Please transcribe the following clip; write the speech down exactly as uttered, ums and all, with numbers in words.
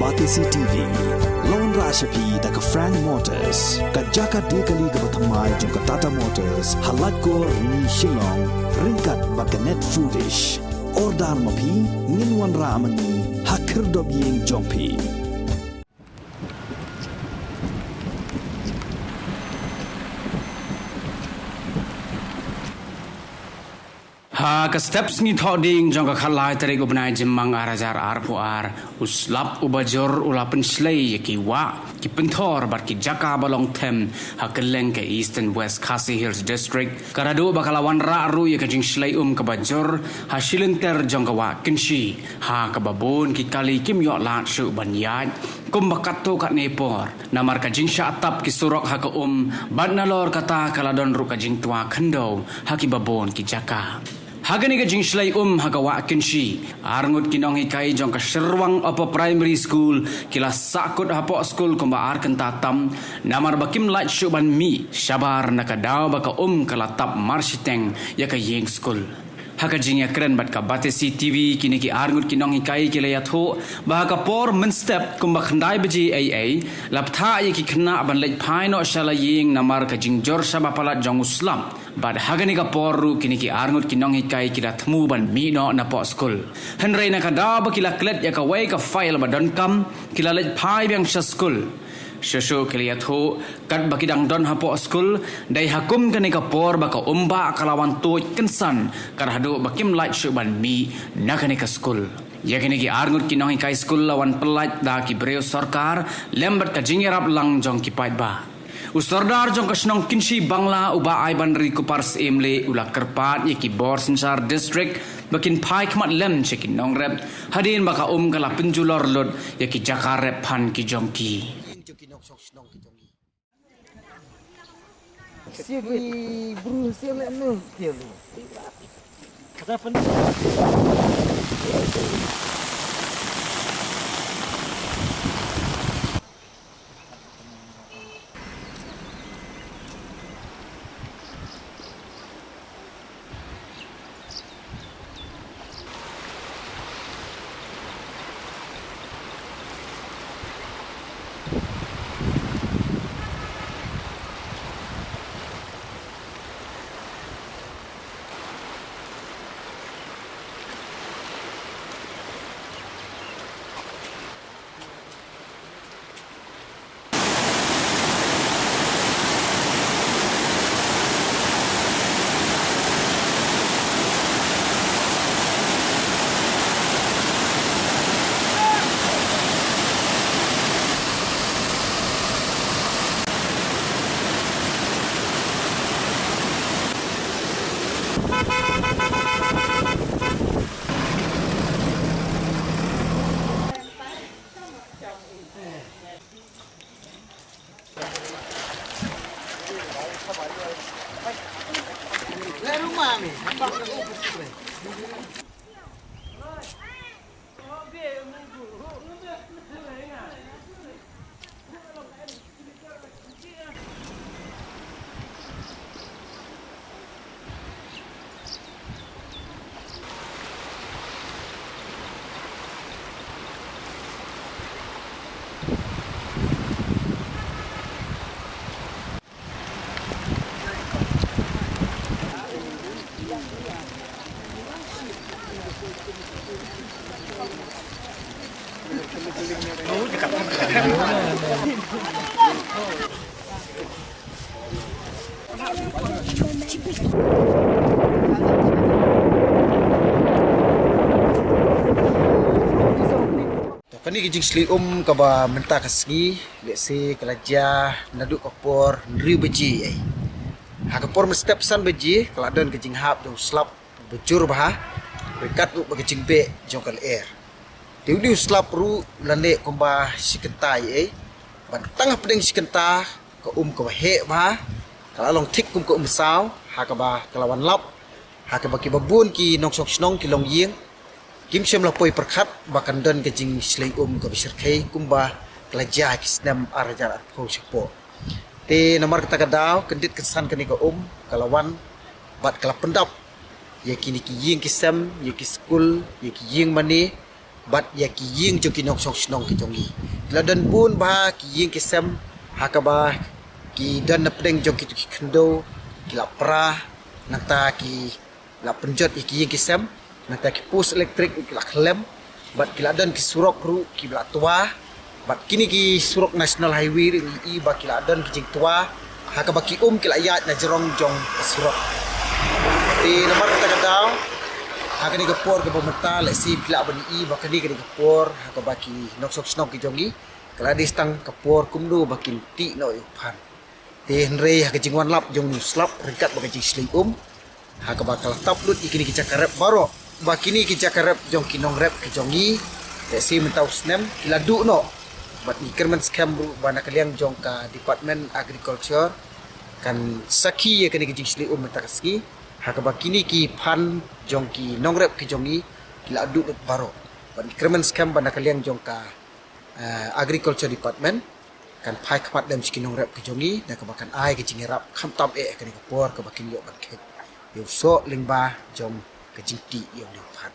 Batesi T V, la wanrah sha phi da ka Frank Motors, ka jaka die kali kaba thymmai jong ka Tata Motors, ha Laitkor, Rni, Shillong, ryngkat bad ka Net Foodish. Order ma phi, ngin wanrah ma ngi ha khyrdop ïing jong phi. Ha ka step sngi Thohdieng jong ka khatlai tarik u bnai Jymmang ar hajar arphew ar, u slap uba jur u la pynshlei ïa ki wah, ki pynthor bad ki jaka ba long them ha kylleng ka Eastern West Khasi Hills District. Ka la duh ba ka la wanrah ruh ïa ka jingshlei um kaba jur ha shilynter jong ka Wah Kynshi, ha kaba bun ki kali kim ïoh lad shuh ban ïaid kumba katto katne por, namar ka jingshah tap ki surok ha ka um bad nalor kata ka la don ruh ka jingtwa khyndew ha kiba bun ki jaka. Ha kane ka jingshlei um ha ka Wah Kynshi, arngut ki nonghikai jong ka Shyrwang Upper Primary School ki la sahkut hapoh skul kumba ar kynta tam, namar ba kim lait shuh ban mih shabar na ka daw ba ka um ka la tap marshiteng ïa ka ïing skul. Ha ka jingïakren bad ka Batesi T V, kine ki arngut ki nonghikai ki la ïathuh ba ha ka por mynstep kumba khyndai baje eiei, la bthah ïa ki khynnah ban leit phai noh sha la ïing namar ka jingjur shaba palat jong u slap. Bad ha kane ka por ruh kine ki arngut ki nonghikai ki la thmu ban mih noh napoh skul. Hynrei na ka daw ba ki la klet ïa kawei ka file ba donkam, ki la leit phai biang sha skul. Shuh shuh ki la ïathuh, katba ki dang don hapoh skul, dei ha kum kane ka por ba ka um bah ka la wan tuid kynsan, kat haduh ba kim lait shuh ban mih na kane ka skul. Ïa kine ki arngut ki nonghikai skul la wan pyllait da ki briew sorkar lem bad ka jingïarap lang jong ki paidbah. U Sordar jong ka shnong Kynshi Bangla, u Bah Aibanri Kupar Syiemlieh, u la kyrpad ïa ki bor synshar district ba kin phai khmat lem sha ki nongrep, hadien ba ka um ka la pynjulor lut ïa ki jaka rep phan ki jong ki. To kane ka jingshlei um kaba mynta ka sngi, lehse ka la jia naduh ka por hynriew baje ei. Ha ka por mynstep san baje ka la don ka jinghap jong u slap ba jur bha, ryngkat ruh bad ka jingbeh jong ka lyer. Te une u slap ruh u la neh kumba shi kynta ei. Bad tang hapdeng shi kynta ka um kaba heh bha ka la long thik kum ka um saw, ha kaba ka la wan lap, ha kaba kiba bun ki nongshong shnong ki longïing kim shym la poi pyrkhat ba kan don ka jingshlei um kaba shyrkhei kumba ka la jia ha ki snem ar hajar arphew shapoh. Te namar kata ka daw kyndit kynsan kane ka um ka la wan bad ka la pyndap ïa kine ki ïing ki sem, ïa ki skul, ïa ki ïing mane, bad ïa ki ïing jong ki nongshong shnong ki jong ngi. Ki la don bun bha ki ïing ki sem ha kaba ki don na pdeng jong kito ki khyndew, ki la pra, nangta ki la pynjot ïa ki ïing ki sem, nangta ki post elektrik ki la khlem, bad ki la don ki surok ruh ki la twa, bad kine ki surok National Highway ruh ngi i ba ki la don ki jingtwa ha kaba ki um ki la ïaid na jrong jong ka surok. Te namar kata ka daw, ha kane ka por kaba mynta lehse phi lah ban i ba kane, kane ka por ha kaba ki nongshong shnong ki jong ngi ka la dei tang ka por kumno ba kin tih noh ïa u phan. Te hynrei ha ka jingwan lap jong u slap ryngkat bad ka jingshlei um, ha kaba ka la tap lut ïa kine ki jaka rep baroh, ba kine ki jaka rep jong ki nongrep ki jong ngi, lehse mynta u snem ki la duh noh. Bad ngi kyrmen skhem ruh ba na ka liang jong ka Department Agriculture kan sakhi ïa kane ka jingshlei um mynta ka sngi, ha kaba kine ki phan jong ki nongrep ki jong ngi ki la duh lut baroh. Bad ngi kyrmen skhem ba na ka liang jong ka, eh, Agriculture Department kan phai khmat lem sha ki nongrep ki jong ngi, da kaba kan ai ka jingïarap khamtam eh ha kane ka por kaba kin ïoh ban khet ïa u soh lyngba jong ka jingtih ïa u phan.